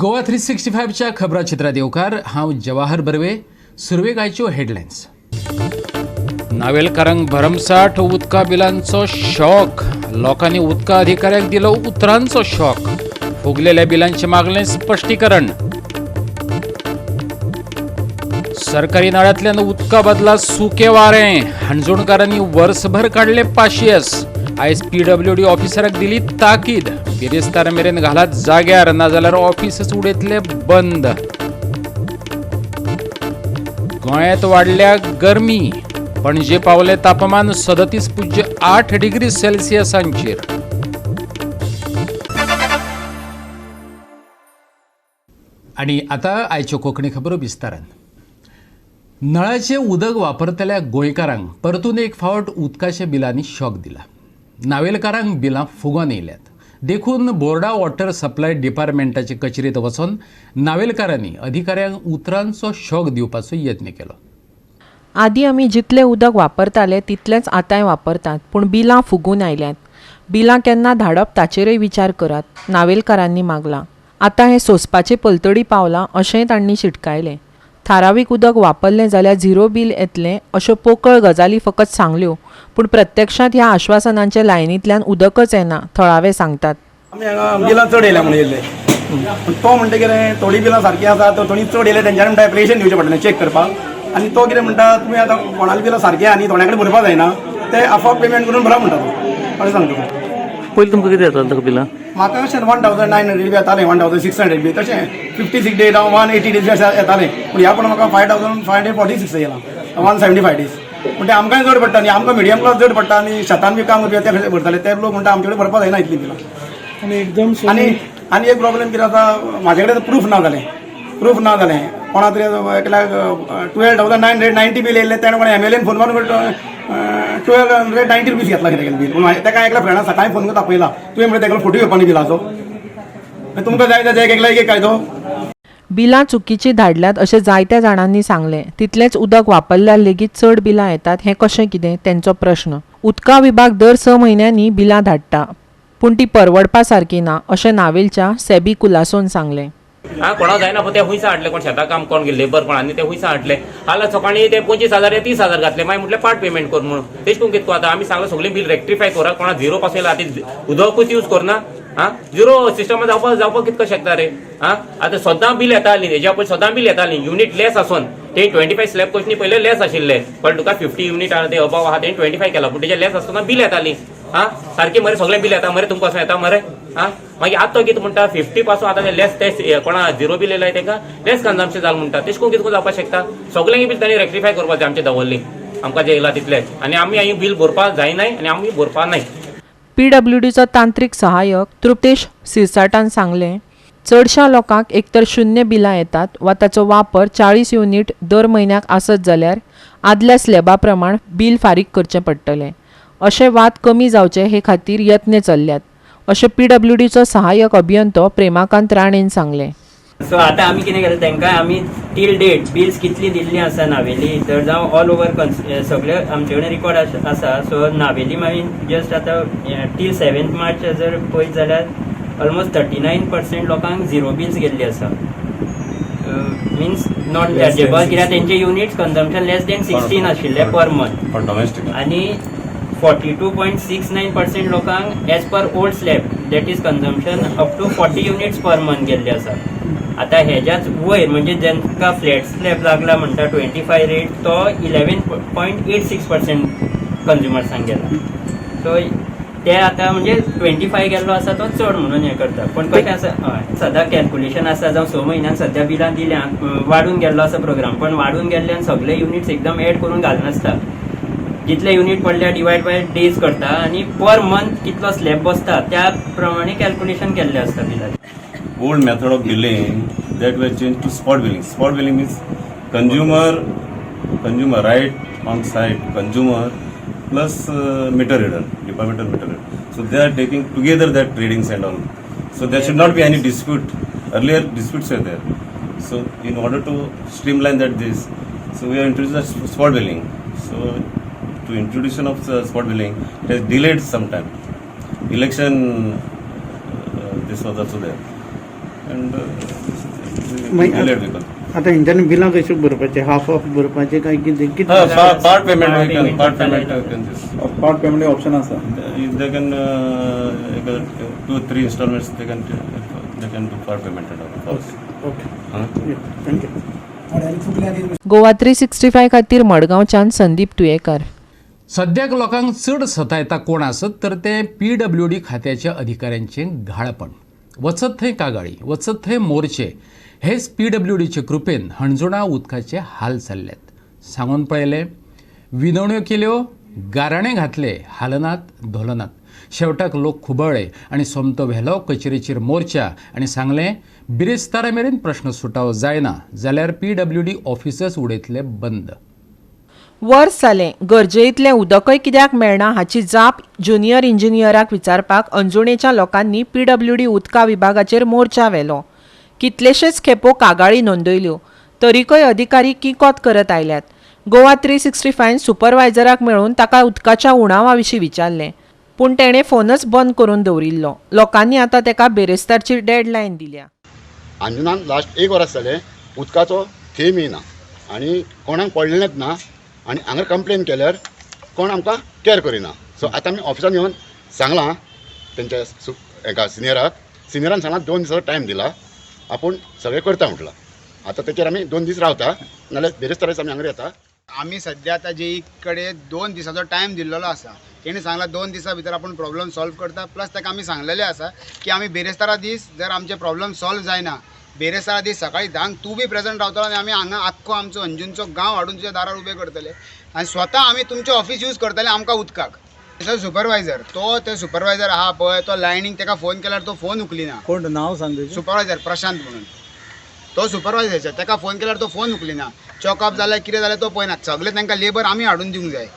गोवा 365च्या खबराचित्रात येवकार. हांव जवाहर बर्वे. सुरवेक आयच्यो हेडलायन्स. नावेलकारांक भरमसाठ उदका बिलांचो शॉक. लोकांनी उदका अधिकाऱ्यांक दिलो उतरांचो शॉक. फुगलेल्या बिलांचें मागलें स्पश्टीकरण. सरकारी नळ्यांतल्यान उदका बदला सुके वारें. हणजूणकारांनी वर्सभर काडले पाशियस. आयज पीडब्ल्यूडी ऑफिसराक दिली ताकीद. बिरेस्तार मेरेन घालात जाग्यार, नाजाल्यार ऑफिसच उडयतले बंद. गोंयांत वाडल्या गरमी. पणजे पावले तापमान 37.8 डिग्री सेल्सियसांचेर. आनी आतां आयच्यो कोंकणी खबरो विस्तारान. नळाचें उदक वापरतल्या गोंयकारांक परतून एक फावट उदकाच्या बिलांनी शॉक दिला. नावेलकारांक बिलां फुगोन येयल्यात. देखून बोर्डा वॉटर सप्लाय डिपार्टमेंटाचे कचेरेंत वचोन नावेलकारांनी अधिकाऱ्यांक उतरांचो शॉक दिवपाचो यत्न केलो. आदीं आमी जितलें उदक वापरताले तितलेंच आतांय वापरतात, पूण बिलां फुगून आयल्यांत. बिलां केन्ना धाडप ताचेरय विचार करात, नावेलकारांनी मागलां. आतां हें सोंसपाचे पलतडी पावलां अशेंय तांणी शिटकायलें. थारावीक उदक वापरलें जाल्यार झिरो बील येतलें अश्यो पोकळ गजाली फकत सांगल्यो, पूण प्रत्यक्षांत ह्या आश्वासनांचे लायनींतल्यान उदकच येना, थळावे सांगतात. आमी हांगा बिलां चड येयल्या म्हणून येयल्ले, पूण तो म्हणटा कितें, थोडीं बिलां सारकीं आसा तर थोडीं चड येयल्या. तेंच्यांनी म्हणटा एप्लिकेशन दिवचें पडटलें चॅक करपाक. आनी तो कितें म्हणटा, तुमी आतां कोणाली बिलां सारकीं आहा न्ही, थोड्या कडेन भरपा जायना, ते आपोआप पेमेंट करून भरा म्हणटा तो, अशें सांगता तो. पयलीं तुमकां कितें येतालें बिलां? म्हाका अशें 1900 बी येतालें, 1600 बी, तशें 56 डेज जावं 180 डेज अशें येतालें. पूण ह्या पण म्हाका 5546 येयलां, 175 डेज. पूण ते आमकांय चड पडटा न्ही, आमकां मिडियम क्लास चड पडटा. आनी शेतान बी काम करपी ते कशें भरताले? ते लोक म्हणटा, आमचे कडेन भरपा जायना इतलीं बिलां. आनी एकदम आनी आनी एक प्रॉब्लेम कितें आसा, म्हाजे कडेन प्रूफ ना जालें, प्रूफ ना जालें. कोणा तरी एकल्याक 12,990 बील येयल्लें. तेणें कोणें एमएलएन फोन मारून ₹1,290 घेतला कितें बील. पूण तेका एकल्या फ्रेंडा सकाळी फोन करून तापयला, तुवें म्हणलें तेका फोटो घेवपा न्ही बिलाचो. तुमकां जाय जाल्यार एक एकल्या एक एक कायदो. बिलां चुकीची धाडल्यात अशें जायत्या जाणांनी सांगलें. तितलेंच उदक वापरल्यार लेगीत चड बिलां येतात हें कशें कितें, तेंचो प्रश्न. उदका विभाग दर 6 म्हयन्यांनी बिलां धाडटा, पूण ती परवडपा सारकी ना अशें नावेलच्या सेबी कुलासोन सांगलें. हा, कोणाक जायना पळय ते हुंयसा हाडले. कोण शेतां काम, कोण लेबर कोण, आनी ते हुंयसा हाडले. हाल्यार सकाळी ते 25,000 या 30,000 घातले. मागीर म्हटलें पार्ट पेमेंट कर म्हणून. तेश करून कितें आतां आमी सांगलें, सगळें बील रेक्टिफाय करा. कोणा झिरो पासून येयला, आतां उदकूच यूज करना. हा, झिरो सिस्टमा जावपाक जावपाक कितको शकता रे? हा, आतां सद्दां बील येतालीं, हेज्या पयलीं सद्दां बील येतालीं युनीट लेस आसून. ते 25 स्लॅब कशी पयले लेस आशिल्ले, पण तुका 50 युनीट आहा ते अबाव आहा, तेणी 25 केला, पूण तेजे लेस आसतना बील येतालीं. हा, सारकी मरे सगळें बील येता मरे, तुमकां असो येता मरे. हा, मागीर आतां तो कितें म्हणटा, 50 पासून आतां ते लेस ते कोणा झिरो बील येयलाय तांकां लेस कन्जम्पशन जालें म्हणटा. तेश करून कितें जावपाक शकता? सगळें बील तांणी रेक्टिफाय करपाक जाय आमचें दवरली आमकां जें येयलां तितलें. आनी आमी हांगा बील भरपाक जायनाय आनी आमी भरपाक नाय. पीडब्ल्यूडीचो तांत्रीक सहाय्यक तृप्तेश सिरसाटान सांगलें, चडश्या लोकांक एकतर शुन्य बिलां येतात वा ताचो वापर 40 युनीट दर म्हयन्याक आसत जाल्यार आदल्या स्लॅबा प्रमाण बील फारीक करचें पडटलें. अशे वाद कमी जावचे हे खातीर यत्न चल्ल्यात अशें पीडब्ल्यूडीचो सहाय्यक अभियंतो प्रेमाकांत राणेन सांगलें. सो आतां आमी कितें केलें, तांकां आमी टील डेट बिल्स कितली दिल्ली आसा नावेली तर जावं ऑल ओवर सगळे आमचे कडेन रिकॉर्ड आसा. सो नावेली मागीर जस्ट आतां टील 7 मार्च जर पळयत जाल्यार ऑलमोस्ट 39% लोकांक झिरो बिल्स गेल्ली आसा, मिन्स नॉन चार्जेबल, कित्याक तेंचे युनिट्स कन्जम्पशन लेस देन 16 आशिल्ले पर मंथ. For domestic. आणि 42.69% लोकांक as per old slab, that is consumption up to 40 units per month गेल्ले आसा. आतां हेज्याच वयर म्हणजे जेंका फ्लॅट स्लॅब लागला म्हणटा 25 रेट, तो 11.86% कंज्युमर्सांक गेला. सो ते आतां म्हणजे 25 गेल्लो आसा तो चड म्हणून हें करता. पूण कशें आसा, हय, सदां कॅल्कुलेशन आसा. जावं 6 म्हयन्यान सद्या बिलां दिल्या, वाडून गेल्लो आसा प्रोग्राम, पण वाडून गेल्ल्यान सगळे युनिट्स एकदम एड करून घालनासता. जितले युनिट पडल्या डिवायड बाय डेज करता आनी पर मंथ कितलो स्लॅब बसता त्या प्रमाणे कॅल्कुलेशन केल्लें आसता बिलाचें. Old method of billing that was changed to spot billing. Spot billing means consumer right on site, consumer plus meter reader, departmental meter reader. So they are taking together that readings and all. So there should not be any dispute. Earlier disputes were there. So in order to streamline that this, so we have introduced the spot billing. So to introduction of the spot billing, it has delayed some time. Election, this was also there. And delayed vehicle. आतां हेंच्यांनी बिलां कशी भरपाचें, half of भरपाचें काय कितें कितें? Part payment we can, part payment can this. Part payment option आसा. They can 2-3 installments they can do part payment and all. Okay, thank you. Goa 365 खातीर मडगांवच्यान संदीप तुयेकर. सद्याक लोकांक चड सतायता कोण आसत तर ते PWD खात्याच्या अधिकाऱ्यांचें घाळपण. वचत थंय कागाळी, वचत थंय मोर्चे. हेच PWDचे कृपेन हणजुणा उदकाचे हाल चल्ल्यात. सांगून पळयलें, विनवण्यो केल्यो, गाराणे घातले, हालनात धोलनात. शेवटाक लोक खुबळ्ळे आनी सोमतो व्हेलो कचेरेचेर मोर्चा आनी सांगलें बिरेस्तारा मेरेन प्रश्न सुटावो जायना जाल्यार PWD ऑफिसच उडयतले बंद. वर्स जालें गरजे इतलें उदकय कित्याक मेळना हाची जाप ज्युनियर इंजिनियराक विचारपाक अंजुणेच्या लोकांनी PWD उदका विभागाचेर मोर्चा व्हेलो. कितलेशेच खेपो कागाळी नोंदयल्यो तरीकय अधिकारी किकोत करत आयल्यात. गोवा 365 सुपरवायझराक मेळून ताका उदकाच्या उणावा विशीं विचारलें, पूण तेणें फोनच बंद करून दवरिल्लो. लोकांनी आतां ताका बेरेस्तारची डेडलायन दिल्या. अंजुनान लास्ट एक वरां जालें उदकाचो थेंब येना आनी कोणाक पडलेलेंच ना आनी हांगा कंप्लेन केल्यार कोण आमकां कॅर करिना. सो आतां आमी ऑफिसान येवन सांगलां तेंच्या एका सिनियराक, सिनियरान सांगलां 2 दिसाचो टायम दिला, आपूण सगळें करता म्हटलां. आतां तेचेर आमी 2 दीस रावता, नाल्यार बिरेस्तारा आमी हांगा येता. आमी सद्या आतां जेई कडेन 2 दिसाचो टायम दिल्लो आसा. तेणी सांगलां 2 दिसां भितर आपूण प्रॉब्लम सॉल्व करता. प्लस ताका आमी सांगलेलें आसा की आमी बिरेस्तारा दीस जर आमचे प्रॉब्लम सॉल्व जायना, बिरेस्तारा दीस सकाळी 10 तूं बी प्रेजंट रावतलो आनी आमी हांगा आख्खो आमचो अंजुनचो गांव हाडून तुज्या दारार उबे करतले आनी स्वता आमी तुमचें ऑफिस यूज करतले आमकां उदकाक. सुपरवायझर तो ते सुपरवायझर आहा पळय, तो लायनीक ताका फोन केल्यार तो फोन उखलिना. कोण नांव सांग? सुपरवायझर प्रशांत म्हणून तो सुपरवायझर, ताका फोन केल्यार तो फोन उखलिना. चॉकअप जाल्यार कितें जाल्यार तो पळयना. सगळे तांकां लेबर आमी हाडून दिवंक जाय.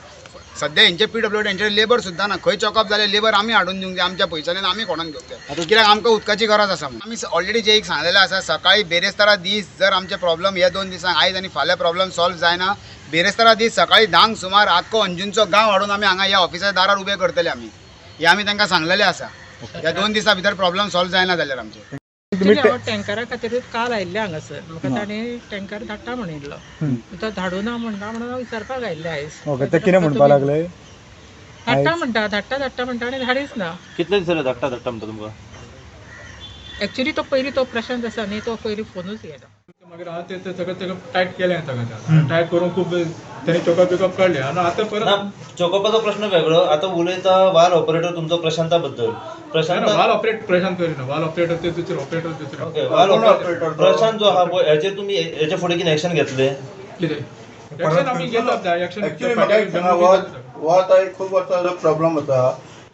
सद्या हेंचे PWD हेंचे लेबर सुद्दां ना. खंय चॉकअप जाल्यार लेबर आमी हाडून दिवंक जाय आमच्या पयशांनी, आमी कोणाक घेवंक जाय, कित्याक आमकां उदकाची गरज आसा. आमी ऑलरेडी जे एक सांगलेलें आसा, सकाळी बिरेस्तारा दीस जर आमचे प्रॉब्लम ह्या 2 दिसांक आयज आनी फाल्यां प्रॉब्लम सॉल्व जायना, बिरेस्तारा दीस सकाळी 10 सुमार आख्खो अंजुनचो गांव हाडून आमी हांगा ह्या ऑफिसाच्या दारार उबे करतले. आमी हे आमी तांकां सांगलेलें आसा. ह्या 2 दिसां भितर प्रॉब्लम सॉल्व जायना जाल्यार आमचे हांव टँकरा खातीरूच काल आयिल्लें हांगासर. म्हाका ताणें टँकर धाडटा म्हणिल्लो, तो धाडूना म्हणटा म्हणून हांव विचारपाक आयिल्लें आयज. ओके, ते कितें म्हणपाक लागले? धाडटा म्हणटा, धाडटा धाडटा म्हणटा आनी धाडीच ना. कितले दीस जाले धाडटा धाडटा म्हणटा तुमकां? एक्चुली तो पयलीं तो प्रशांत आसा न्ही, तो पयलीं फोनूच घेना. मागीर हांव ते सगळें ताका टायट केलें, सगळें टायट करून खूब ताणें चॉकअप बिकअप काडलें आनी आतां परत चॉकअपाचो प्रश्न वेगळो. आतां उलयता वाल ऑपरेटर तुमचो प्रशांता बद्दल. प्रशांत वाल ऑपरेट प्रशांत करिना, वाल ऑपरेटर ते दुसरे ऑपरेटर दुसरे. ओके, वाल ऑपरेटर प्रशांत जो आहा पळय, हेचेर तुमी हेच्या फुडें कितें एक्शन घेतले? कितें एक्शन आमी घेतला? एक्शन एक्चुअली म्हाका एक सांगा, हो आतां एक खूब वर्सां प्रॉब्लम आसा.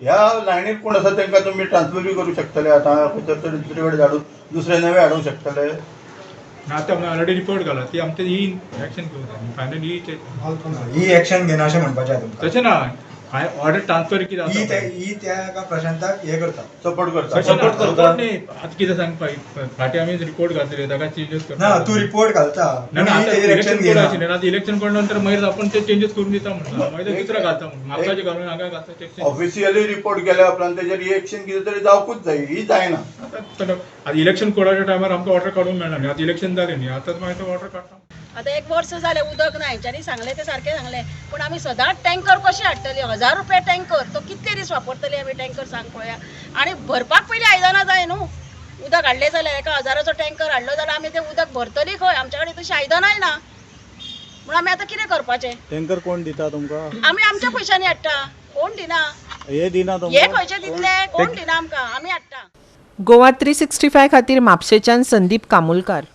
ह्या लायनीर कोण आसा तांकां तुमी ट्रान्सफर बी करूंक शकतले? आतां खंयसर तरी दुसरे कडेन धाडून दुसरे नवे हाडूंक शकतले? आतां ऑलरेडी रिपोर्ट घाला ती आमचे ही एक्शन घेवंक फायनल ही एक्शन घेना अशें म्हणपाचें तुमकां? तशें ना, हांवें ऑर्डर ट्रान्सफर कितें आसा ही त्या प्रशांताक हें करता, सपोर्ट करता. सपोर्ट करता न्ही. आतां कितें सांग, फाटीं आमी रिपोर्ट घातले ताका चेंजीस करता. ना, तूं रिपोर्ट घालता ना, आतां इलेक्शन कोड आशिल्लें, आतां इलेक्शन कोड नंतर मागीर आपूण ते चेंजीस करून दिता म्हणटा, मागीर दुसरो घालता म्हणून म्हापसाचे घालून हांगा घालता. ऑफिशियली रिपोर्ट केल्या उपरांत तेजेर रिएक्शन कितें तरी जावकूच जाय, ही जायना. आतां इलेक्शन कोडाच्या टायमार आमकां ऑर्डर काडूंक मेळना न्ही. आतां इलेक्शन जालें न्ही, आतां मागीर तो ऑर्डर काडटा. आतां एक वर्स जालें उदक ना, हेंच्यांनी सांगलें तें सारकें सांगलें, पूण आमी सदांच टँकर कशें हाडटली? 1000 रुपया टँकर, तो कितले दीस वापरतली आमी टँकर सांग पळोवया. आनी भरपाक पयलीं आयदनां जाय न्हू. उदक हाडलें जाल्यार एका 1000चो टँकर हाडलो जाल्यार आमी तें उदक भरतली खंय? आमच्या कडेन तशी आयदनांय ना. म्हणून आमी आतां कितें करपाचें? टँकर कोण दिता तुमकां? आमी आमच्या पयशांनी हाडटा, कोण दिना. हे दिना हे खंयचे दितले? कोण दिना आमकां, आमी हाडटा. गोवा 365 खातीर म्हापशेच्यान संदीप कामुलकार.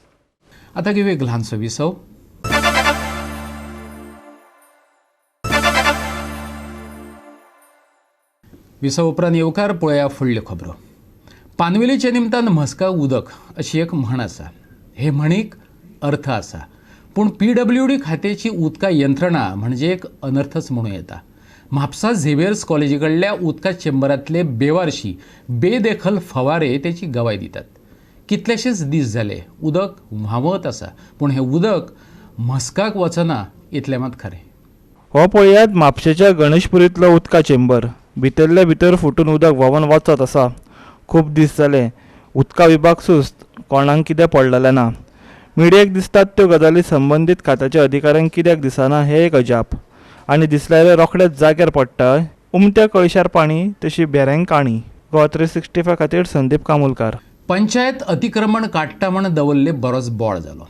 आतां घेवया एक ल्हानसो विसव. विसव उपरांत येवकार पळया फुडल्यो खबरो. पानवेलीच्या निमतान म्हस्का उदक अशी एक म्हण आसा. हे म्हणीक अर्थ आसा, पूण PWD खात्याची उदका यंत्रणा म्हणजे एक अनर्थच म्हणूं येता. म्हापसा झेवियर्स कॉलेजी कडल्या उदका चेंबरांतले बेवारशी बेदखल फवारे तेची गवाय दितात. कितलेशेच दीस जाले उदक व्हांवत आसा, पूण हें उदक म्हस्काक वचना इतलें मात खरें. हो पळयात म्हापशेच्या गणेशपुरींतलो उदका चेंबर. भितरले भितर फुटून उदक व्हांवन वचत आसा. खूब दीस जाले. उदका विभाग सुस्त. कोणाक कितें पडलेलें ना. मिडियेक दिसतात त्यो गजाली संबंदीत खात्याच्या अधिकाऱ्यांक कित्याक दिसना हें एक अजाप. आनी दिसल्यार रोखडेच जाग्यार पडटा. उमत्या कळशार पाणी तशी भेऱ्यांक काणी. गोवा 365 खातीर संदीप कामुलकार. पंचायत अतिक्रमण काडटा म्हण दवरले बरोच बोळ जालो.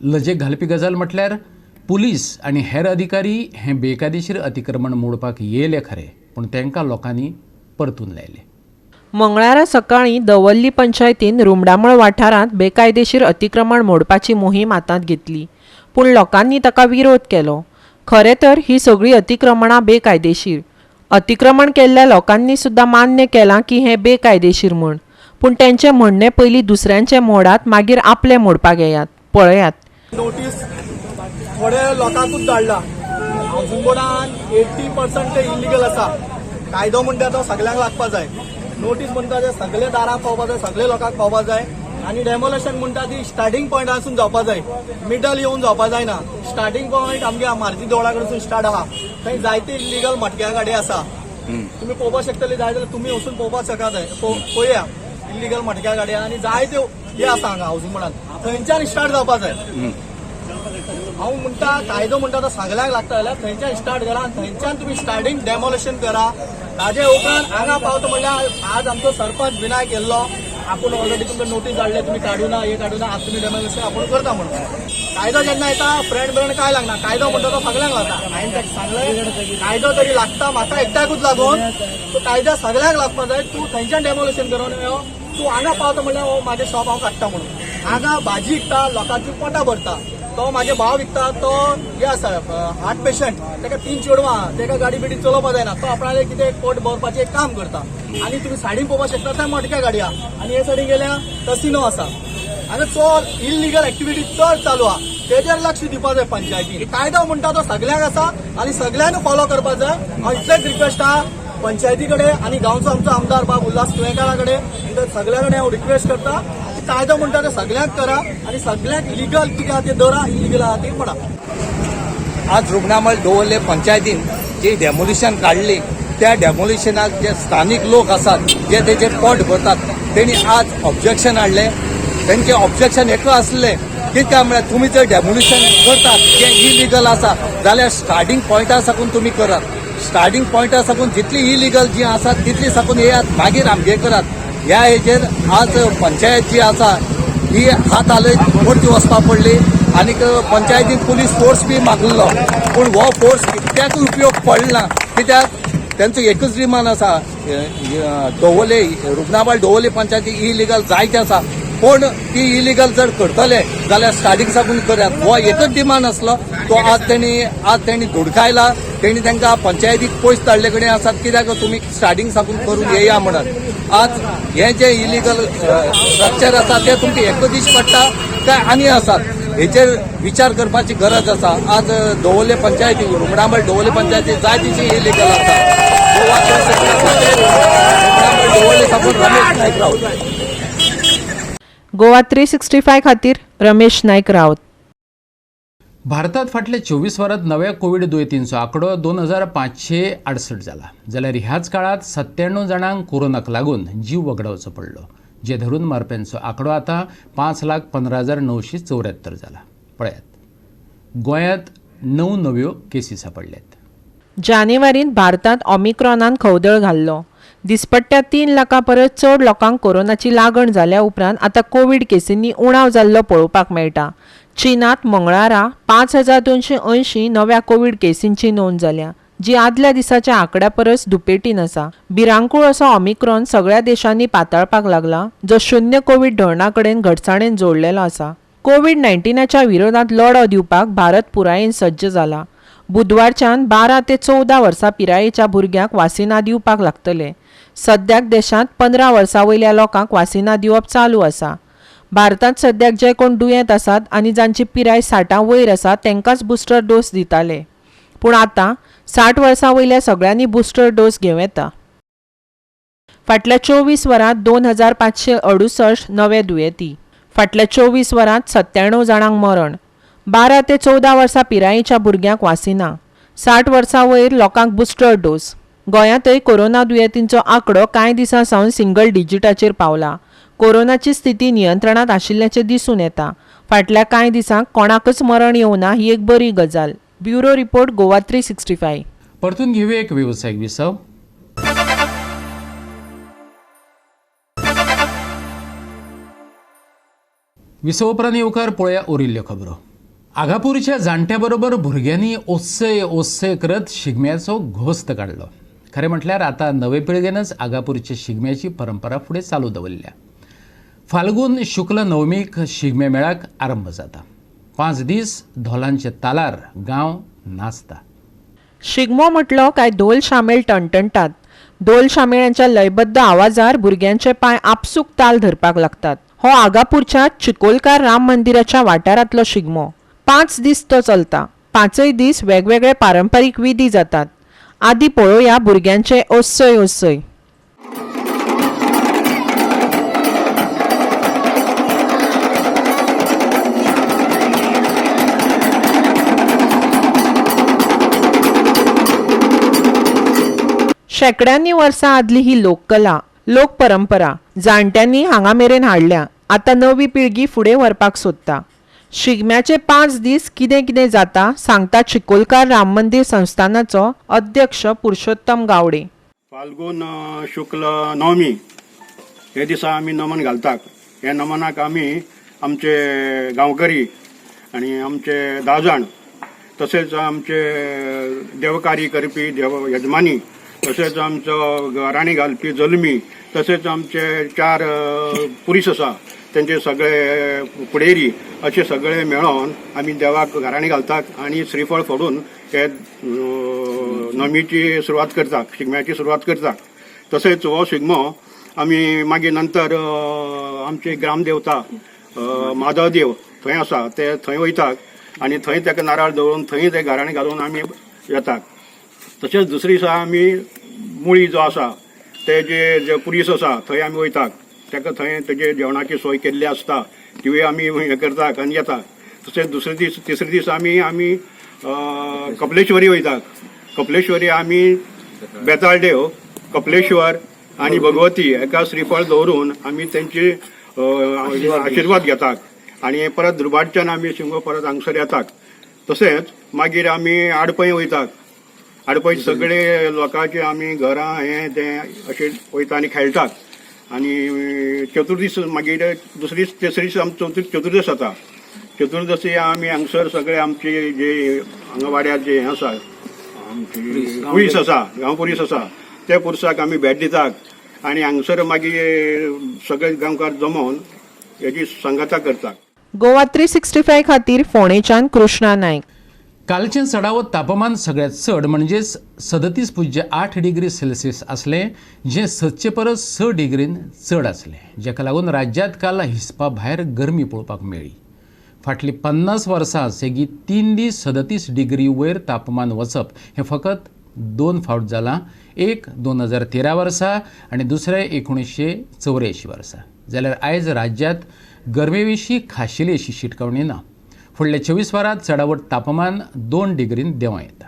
लजेक घालपी गजाल म्हटल्यार पुलीस आनी हेर अधिकारी हें बेकायदेशीर अतिक्रमण मोडपाक येयले खरें, पूण तांकां लोकांनी परतून लायले. मंगळारा सकाळीं दवर्ली पंचायतीन रुमडामळ वाठारांत बेकायदेशीर अतिक्रमण मोडपाची मोहीम हातांत घेतली, पूण लोकांनी ताका विरोध केलो. खरें तर ही सगळीं अतिक्रमणां बेकायदेशीर. अतिक्रमण केल्ल्या लोकांनी सुद्दां मान्य केलां की हें बेकायदेशीर म्हूण, पूण तेंचें म्हणणें पयलीं दुसऱ्यांचें मोडात मागीर आपलें मोडपाक येयात. पळयात. नोटीस थोडे लोकांकूच धाडला. हावजींग बोर्डान 80% ते इलिगल आसा. कायदो म्हणटा तो सगल्यांक लागपा जाय. नोटीस म्हणटा ते सगळे दारांक पावपा जाय, सगळे लोकांक पावपा जाय. आनी डेमोलेशन म्हणटा ती स्टार्टींग पॉयंटासून जावपा जाय, मिडल येवन जावपा जायना. स्टार्टींग पॉयंट आमगे मार्जी देवळा कडसून स्टार्ट आहा, थंय जायते इलिगल मटक्या गाडी आसा. तुमी पळोवपाक शकतले, जाय जाल्यार तुमी वचून पळोवपाक शकता. पळया इलिगल मटक्या गाडी आनी जायत्यो हे आसा हांगा हावजींग बोर्डान, थंयच्यान स्टार्ट जावपा जाय. हांव म्हणटा कायदो म्हणटा तो सगळ्यांक लागता जाल्यार थंयच्यान स्टार्ट करा आनी थंयच्यान तुमी स्टार्टींग डेमोलेशन करा. ताजे उपरांत हांगा पावता म्हणल्यार आज आमचो सरपंच विनायक येल्लो, आपूण ऑलरेडी तुमकां नोटीस धाडले, तुमी काडूना हे काडूना, आज तुमी डेमोलेशन आपूण करता म्हणून. कायदो जेन्ना येता फ्रेंड ब्रेंड काय लागना, कायदो म्हणटा तो सगळ्यांक लागता. हांवें ताका सांगलें कायदो तरी लागता म्हाका एकट्याकूच लागून, तो कायदो सगळ्यांक लागपा जाय. तूं थंयच्यान डेमोलेशन करून यो, तूं हांगा पावता म्हणल्यार हो म्हाजें शॉप हांव काडटा म्हणून. हांगा भाजी विकता, लोकांची पोटां भरता, तो म्हाजे भाव विकता, तो हे आसा हार्ट पेशंट, ताका 3 चेडवां, ताका गाडी बिडी चलोवपा जायना, तो आपणाले कितें पोट भरपाचें एक काम करता. आनी तुमी सायडीन पळोवपाक शकता थंय मटक्या गाडी आहा आनी हे सायडीन गेल्या कसिनो आसा. हांगा चड इलिगल एक्टिविटी चड चालू आहा, तेजेर लक्ष दिवपा जाय पंचायतीन. कायदो म्हणटा तो सगल्यांक आसा आनी सगल्यांनी फॉलो करपा जाय. हांव इतलेंच रिक्वेस्ट आहा पंचायती कडेन आनी गांवचो आमचो आमदार बाब उल्हास तुयेंकारा कडेन, सगल्या कडेन हांव रिक्वेस्ट करता कायदो म्हणटा ते सगल्यांक करा आनी सगल्यांक लिगल कितें आहा तें दरा, इलिगल आहा तें पडा. आज रुमडामळ दवर्ले पंचायतीन जी डेमोलिशन काडली त्या डेमोलिशनाक जे स्थानीक लोक आसात जे तेजेर पोट भरतात तेणी आज ऑब्जेक्शन हाडलें. तेंचें ऑब्जेक्शन एकच आसलें कित्याक म्हळ्यार तुमी जर डेमोलिशन करतात जें इलिगल आसा जाल्यार स्टार्टींग पॉयंटा साकून तुमी करात. स्टार्टींग पॉयंटा साकून जितली इलिगल जी आसात तितली साकून येयात, मागीर आमगे करात. ह्या हेजेर आज पंचायत जी आसा ही हात हालयत वरती वचपाक पडली आनीक पंचायतीन पुलीस फोर्स बी मागलो, पूण हो फोर्स कित्याकूय उपयोग पडना. कित्याक तेंचो एकूच डिमांड आसा, दवर्ले रुमडामळ दवर्ले पंचायती इलिगल जायते आसा, पूण ती इलिगल जर करतले जाल्यार स्टार्टींग साकून करात, हो एकच डिमांड आसलो. तो आज तेणी धुडकायला. तेणी तांकां पंचायतीक पयस धाडले कडेन आसात कित्याक तुमी स्टार्टींग साकून करून येया म्हणत. आज हे जे इलिगल स्ट्रक्चर आसा ते तुमकां एकच दीस पडटा काय आनी आसात हेचेर विचार करपाची गरज आसा. आज दवर्ले पंचायती रुमडामळ दवर्ले पंचायती जाय तिची इलिगल आसा. गोवा रुमडामळ दवर्ले साकून रमेश नायक राऊत. गोवा 365 खातीर रमेश नायक राऊत. भारतात फाटल्या 24 वरांत नव्या कोविड दुयेंतींचो आंकडो 2568 जाला, जाल्यार ह्याच काळांत 97 जाणांक कोरोनाक लागून जीव वगडावचो पडलो, जे धरून मरप्यांचो आंकडो आतां 5,15,974 जाला. पळयात, गोंयांत 9 नव्यो केसी सांपडल्यात. जानेवारींत भारतांत ओमिक्रॉनान खवदळ घाल्लो. दिसपट्ट्या 3 लाखां परस चड लोकांक कोरोनाची लागण जाल्या उपरांत आतां कोवीड केसींनी उणाव जाल्लो पळोवपाक मेळटा. चीनांत मंगळारा 5280 नव्या कोवीड केसींची नोंद जाल्या, जी आदल्या दिसाच्या आंकड्या परस दुपेटीन आसा. भिरांकूळ असो ओमिक्रॉन सगळ्या देशांनी पातळपाक लागला, जो शून्य कोवीड धोरणा कडेन घटसाणेन जोडलेलो आसा. कोवीड 19च्या विरोधांत लढो दिवपाक भारत पुरायेन सज्ज जाला. बुधवारच्यान 12 ते 14 वर्सां पिरायेच्या भुरग्यांक वासिनां दिवपाक लागतले. सद्याक देशांत 15 वर्सां वयल्या लोकांक वासिनां दिवप चालू आसा. भारतांत सद्याक जे कोण दुयेंत आसात आनी जांची पिराय 60 वयर आसा तांकांच बुस्टर डोस दिताले, पूण आतां 60 वर्सां वयल्या सगळ्यांनी बुस्टर डोस घेवं येता. फाटल्या 24 वरांत 2568 नवे दुयेंती. फाटल्या 24 वरांत 97 जाणांक मरण. 12 ते 14 वर्सां पिरायेच्या भुरग्यांक वासिनां. 60 वर्सां वयर लोकांक बुस्टर डोस. गोंयांतय कोरोना दुयेंतींचो आंकडो कांय दिसां सावन सिंगल डिजिटाचेर पावला. कोरोनाची स्थिती नियंत्रणांत आशिल्ल्याचें दिसून येता. फाटल्या कांय दिसांक कोणाकच मरण येवना ही एक बरी गजाल. Bureau report, Goa 365. परतून घेऊया एक वेवसायीक विसव. विसव उपरांत येवकार पळया उरिल्ल्यो खबरो. आगापूरच्या जाणट्या बरोबर भुरग्यांनी ओस्सय ओस्सय करत शिगम्याचो घोस्त काडलो. खरें म्हटल्यार आतां नवे पिळगेनच आगापूरच्या शिगम्याची परंपरा फुडें चालू दवरल्या. फाल्गून शुक्ल नवमीक शिगम्या मेळाक आरंभ जाता. 5 दीस धोलांच्या तालार गांव नाचता. शिगमो म्हटलो काय धोल शामेळ टणटणटात. धोल शामेळांच्या लयबद्ध आवाजार भुरग्यांचे पांय आपसूक ताल धरपाक लागतात. हो आगापूरच्या चिकोलकार राम मंदिराच्या वाठारांतलो शिगमो. 5 दीस तो चलता. 5 दीस वेगवेगळे पारंपारीक विधी जातात. आदी पळोवया भुरग्यांचे ओस्सय ओस्सय. शेंकड्यांनी वर्सां आदली ही लोककला, लोक परंपरा जाणट्यांनी हांगा मेरेन हाडल्या. आतां नवी पिळगी फुडें व्हरपाक सोदता. शिगम्याचे 5 दीस कितें कितें जाता सांगता चिकोलकार राम मंदिर संस्थानाचो अध्यक्ष पुरुषोत्तम गावडे. फाल्गून शुक्ल नवमी हे दिसा आमी नमन घालतात. ह्या नमनाक आमी आमचे गांवकरी आनी आमचे 10 जाण, तशेंच आमचे देवकारी करपी देव यजमानी, तशेंच आमचो गाराणी घालपी जल्मी, तशेंच आमचे 4 पुरीस आसा तेंचे सगळे फुडेरी, अशे सगळे मेळोन आमी देवाक गाराणी घालतात आनी श्रीफळ फोडून हे नमीची सुरवात करतात, शिगम्याची सुरवात करतात. तशेंच हो शिगमो आमी मागीर नंतर आमचे ग्रामदेवता माधवदेव थंय आसा ते थंय वयतात आनी थंय ताका नारळ दवरून थंय ते गाराणी घालून आमी येतात. तशेंच दुसरे दिसा आमी मुळी जो आसा ते जे पुलीस आसा थंय आमी वयतात, ताका थंय तेजे जेवणाची सोय केल्ली आसता तिवूय आमी हें करतात आनी येतात. तशेंच दुसरे दीस तिसरे दीस आमी आमी कपलेश्वरी वयतात. कपलेश्वरी आमी बेताळदेव, कपलेश्वर आनी भगवती एका श्रीफळ दवरून आमी तेंची आशिर्वाद घेतात आनी परत दुर्भाटच्यान आमी शिमगो परत हांगसर येतात. तशेंच मागीर आमी आडपय वयतात. आडपय सगळे लोकांचे आमी घरां हें तें अशें वयता आनी खेळटात. आनी चतुर्दीस मागीर दुसरी तिसरी दीस आमचो चतुर्दस जाता. चतुर्दशी आमी हांगसर सगळे आमचे जे हांगा वाड्यार जे हें आसा आमची पुलीस आसा, गांव पुलीस आसा, त्या पुरसाक आमी भेट दितात आनी हांगसर मागीर सगळे गांवकार जमोवन हेजी सांगाता करतात. गोवा 365 खातीर फोंडेच्यान कृष्णा नायक. कालचें चडावत तापमान सगळ्यांत चड म्हणजेच 37.8 डिग्री सेल्सियस आसलें, जें 7 परस 6 डिग्रीन चड आसलें, जाका लागून राज्यांत काल हिसपा भायर गरमी पळोवपाक मेळ्ळी. फाटलीं 50 वर्सां सेगीत 3 दीस 37 डिग्री वयर तापमान वचप हें फकत 2 फावट जालां, एक 2013 वर्सा आनी दुसरें 1984 वर्सा. जाल्यार आयज राज्यांत गरमे विशीं खाशेली अशी शिटकावणी ना. फुडल्या 24 वरांत चडावत तापमान 2 डिग्रीन देंवों येता.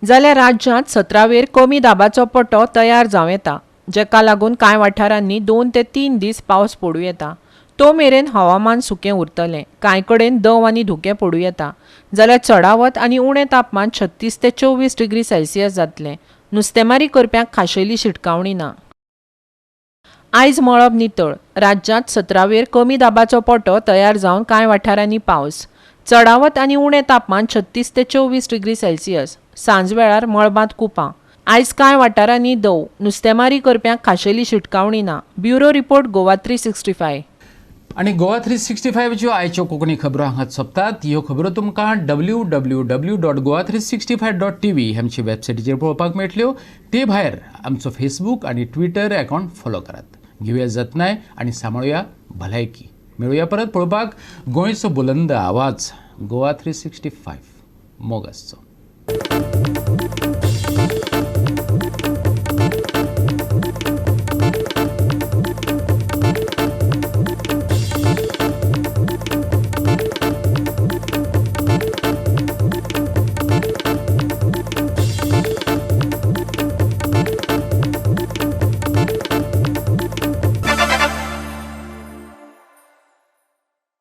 जाल्यार राज्यांत 17 वेर कमी दाबाचो पटो तयार जावं येता, जाका लागून कांय वाठारांनी 2 ते 3 दीस पावस पडूं येता. तो मेरेन हवामान सुकें उरतलें. कांय कडेन दंव आनी धुकें पडूं येता. जाल्यार चडावत आनी उणें तापमान 36 ते 24 डिग्री सेल्सियस जातलें. नुस्तेमारी करप्यांक खाशेली शिटकावणी ना. आयज मळब नितळ. राज्यांत 17 वेर कमी दाबाचो पटो तयार जावन कांय वाठारांनी पावस. चडावत आनी उणें तापमान 36 ते 24 डिग्री सेल्सियस. सांजवेळार मळबांत कुपां. आयज कांय वाठारांनी दंव. नुस्तेमारी करप्यांक खाशेली शिटकावणी ना. Bureau report, Goa 365. आनी गोवा 365च्यो आयच्यो कोंकणी खबरो हांगाच सोंपतात. ह्यो खबरो तुमकां www.goa365.tv आमचे वेबसायटीचेर पळोवपाक मेळटल्यो. ते भायर आमचो फेसबूक आनी ट्विटर अकावंट फॉलो करात. घेवया जतनाय आनी सांबाळुया भलायकी. मेळुया परत पळोवपाक गोंयचो बुलंद आवाज गोवा 365. मोग आसचो.